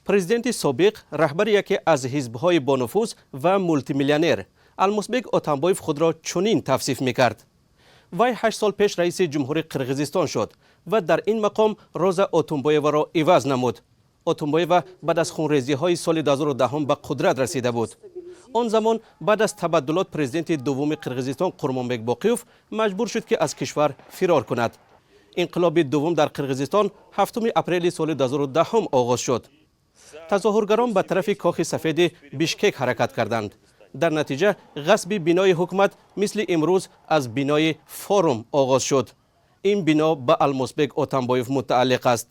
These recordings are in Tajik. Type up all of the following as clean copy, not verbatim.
Президенти собиқ, раҳбари яке аз ҳизбҳои бонуфуз ва мултимиллионер Алмосбек Отамбоев худро чунин тавсиф мекард. Вай 8 сол пеш раиси ҷумҳури Қирғизистон шуд ва дар ин мақом Роза Отумбоеваро иваз намуд. Отумбоева баъд аз хунрезиҳои соли 2010 ба қудрат расида буд. Он замон баъд аз табаддулот президенти дуввуми Қирғизистон Қурмонбек Боқиев маҷбур шуд, ки аз кишвар фирор кунад. Инқилоби дуввум дар Қирғизистон 7 апрели соли 2010 оғоз шуд. Тазоҳургарон ба тарафи Кохи Сафеди Бишкек ҳаракат карданд. Дар натиҷа ғасби бинои ҳукумат мисли имрӯз аз бинои Форум оғоз шуд. Ин бино ба Алмосбек Отамбоев мутааллиқ аст.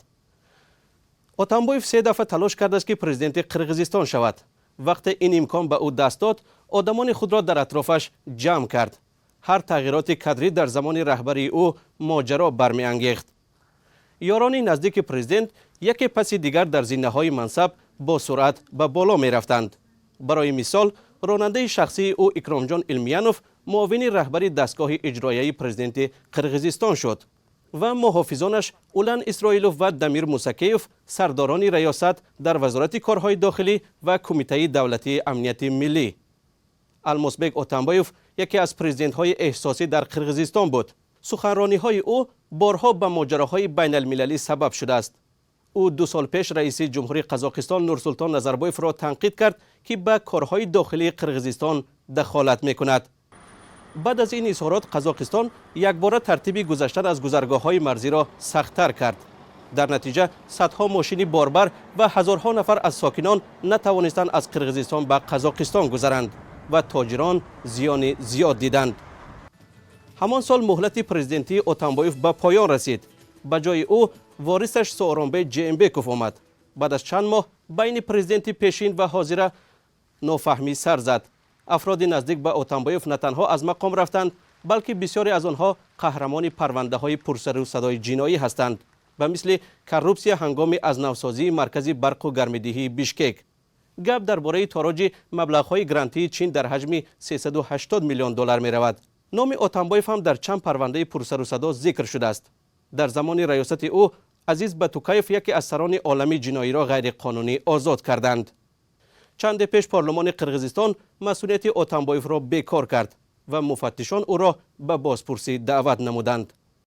Отамбоев се дафъа талош кардааст, ки президенти Қирғизистон шавад. Вақте ин имкон ба ӯ даст дод, одамони худро дар атрофаш ҷамъ кард. Ҳар тағйироти кадрӣ дар замони раҳбарии ӯ моҷаро бармеангехт. Ёрони наздики президент яке паси дигар дар зинаҳои мансаб бо суръат ба боло мерафтанд. Барои мисол, ронандаи шахсии ӯ Икромҷон Илмиянов муовини раҳбари дастгоҳи иҷроияи президенти Қирғизистон шуд ва муҳофизонаш Улан Исроилов ва Дамир Мусакеев сардорони раёсат дар Вазорати корҳои дохилӣ ва Кумитаи давлатии амнияти миллӣ. Алмосбек Отамбоев яке аз президентҳои эҳсосӣ дар Қирғизистон буд. Суханрониҳои ӯ борҳо ба моҷароҳои байналмилалӣ сабаб шудааст. Ӯ 2 сол пеш раиси ҷумҳури Қазоқистон Нурсултон Назарбоевро танқид кард, ки ба корҳои дохилии Қирғизистон дахолат мекунад. Баъд аз ин изҳорот Қазоқистон якбора тартиби гузаштан аз гузаргоҳҳои марзиро сахттар кард. Дар натиҷа садҳо мошини борбар ва ҳазорҳо нафар аз сокинон натавонистанд аз Қирғизистон ба Қазоқистон гузаранд ва тоҷирон зиёни зиёд диданд. Ҳамон сол муҳлати президентии Отамбоев ба поён расид. Ба ҷои ӯ ворисаш Сооронбей Ҷеенбеков омад. Баъд аз чанд моҳ байни президенти пешин ва ҳозира нофаҳмӣ сар зад. Афроди наздик ба Отамбоев на танҳо аз мақом рафтанд, балки бисёре аз онҳо қаҳрамони парвандаҳои пурсару садои ҷиноӣ ҳастанд, ба мисли коррупсия ҳангоми аз навсозии маркази барқу гармидиҳии Бишкек. Гап дар бораи тороҷи маблағҳои грантии Чин дар ҳаҷми 380 миллион доллар меравад. Номи Отамбоев ҳам дар чанд парвандаи пурсару садо зикр шудааст. Дар замони раёсати ӯ Азиз Батукаев, яке аз сарони олами ҷиноиро ғайриқонунӣ озод карданд. Чанде пеш парлумони Қирғизистон масунияти Отамбоевро бекор кард ва муфаттишон ӯро ба бозпурсӣ даъват намуданд.